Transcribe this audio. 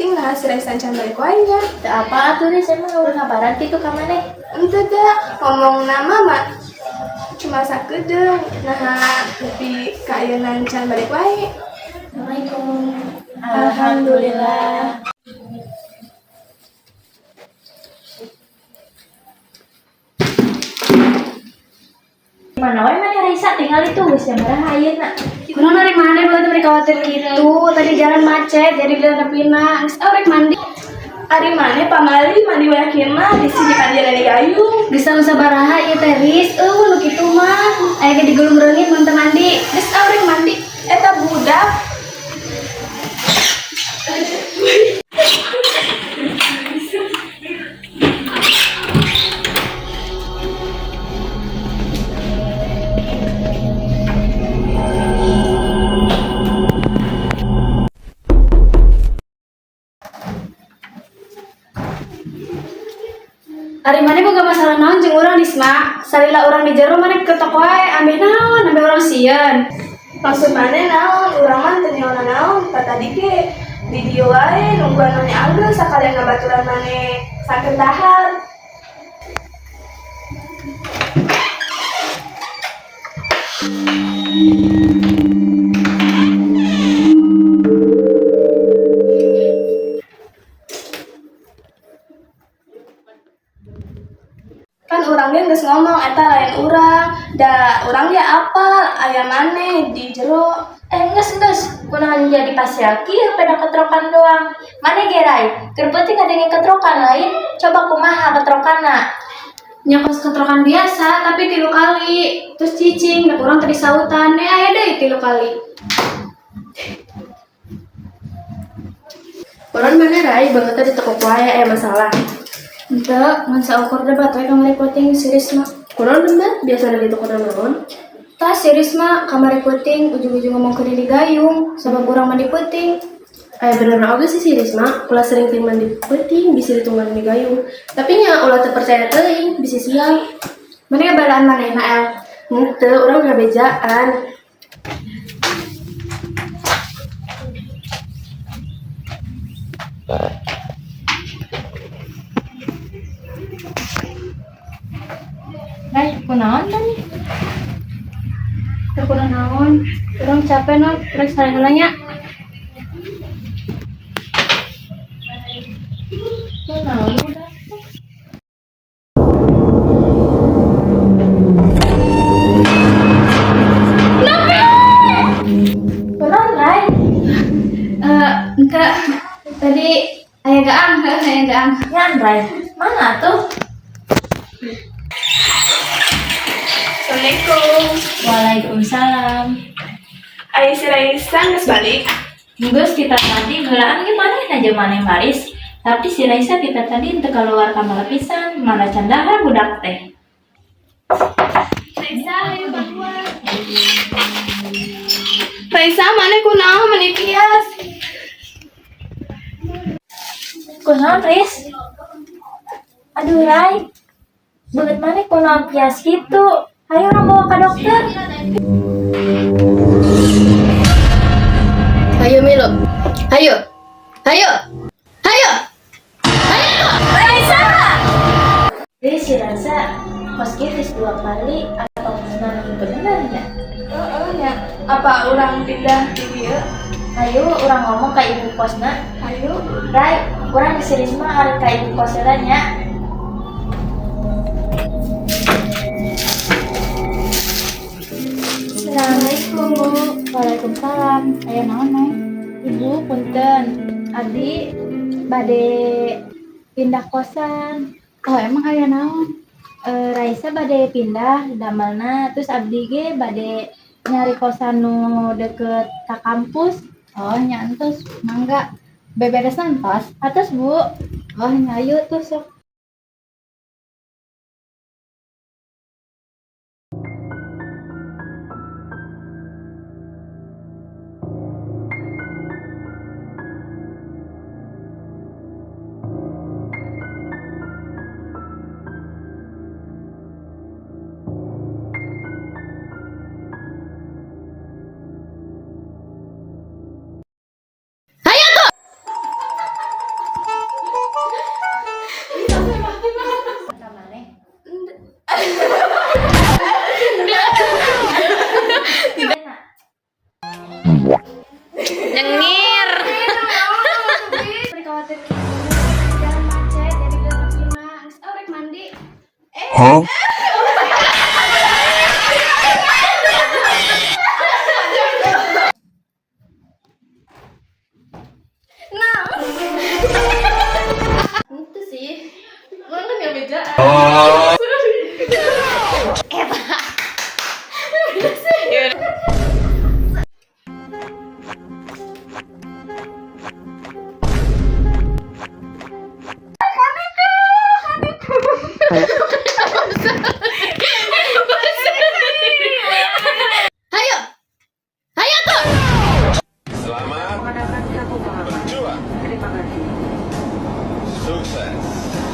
peuting, nah si Raisa can balik wae nya. Teu apa atuh, Riz, emang eueuh ngabaran kitu ka maneh? Henteu da, ngomong nama mah cuma sakedeung, nah nepi ka ayeuna can balik wae. Assalamualaikum. Alhamdulillah. Mana wae maneh, Raisa, tinggal itu geus jam baraha ayeuna? Kunaon ari maneh bae mereka khawatir gitu. Tadi jalan macet jadi diletepina. Geus ah, rek mandi. Ari maneh pamali mandi wae kieu mah di sini pandian di gayung. Geus tahun sabaraha ieu teh, Riz? Eueuh nu kitu mah. Aya ge digulung reungit mun teu mandi. Geus ah, rek mandi. Eta budak. Ari maneh boga masalah naon jeung urang, Risma? Salila urang di jero maneh ketok wae, ambeh naon, ambeh urang sieun. Maksud maneh naon? Urang mah teu nyaho naon, pa tadi ge di dieu wae nungguan maneh anggeus sakalian ngabaturan maneh sakeun dahar. Kan urang ge geus ngomong eta lain urang, da urang ge apal aya maneh di jero. Eh, geus geus, kunaon jadi pasial kieu pada ketrokan doang. Maneh ge, Rai, keur peuting ngadenge ketrokan lain, coba kumaha ketrokanna? Nya kos ketrokan biasa tapi 3 kali. Terus cicing, da urang teu disautan, aya deui 3 kali. Urang maneh, Rai, banget tadi tekuk wae aya masalah. Henteu, ngan saukur debat we kamari peuting si Risma. Kunaon debat? Biasana gitu kunaon naon? Tah si Risma kamari peuting ujug-ujug ngomong ke diri gayung sabab urang mandi peuting. Aya bener oge sih si Risma, ulah sering ting mandi peuting bisi ditunggan di gayung. Tapi nya ulah teu percaya teuing, bisi sial. Maneh balaan manehna, El? Henteu, urang ngabejaan. Rai, kunaon tadi? Teu kunaon naon. Urang capek non, rek sare heula nya. Kunaon udah? Kunaon, Rai? Henteu. Tadi aya gaang, heuh aya gaang. Nyan, Rai. Mana tuh? Assalamualaikum. Waalaikumsalam. Ari si Raisa geus balik. Geus kita tadi heulaan ge maneh aja maneh maris. Tapi si Raisa kita tadi teu keluar kamar pisan, mana can dahar budak teh. Raisa, ayo keluar. Raisa, maneh kunaon meuni pias? Kunaon, Riz? Aduh, Rai. Beungeut maneh kunaon pias kitu? Ayo urang bawa ka dokter. Hayo Milo. Hayo. Hayo. Hayo. Hayo. Raisa! Riz, si Raisa kos kieu geus 2 kali atau kosna teu bener nya? Heeh nya. Apa urang pindah di dieu? Ayo urang ngomong ka ibu kosna. Hayu. Rai, urang si Risma arek ka ibu kos heula nya. Assalamualaikum, Bu. Waalaikumsalam. Aya naon, Neng? Ibu, punten. Abdi bade pindah kosan. Oh, emang aya naon? Raisa bade pindah damelna, terus abdi ge bade nyari kosan nu deket ka kampus. Oh, nya entos, mangga. Beberes entos? Atos, Bu. Oh, nya ayo tuh sok. Hayo tuh. Nyengir. Khawatir jalan macet jadi gelap imah. Geus ah, rek mandi. Huh? Itu sih. Urang kan yang bejaan. Hayo. Hayo tuh. Selamat berjuang. Sukses.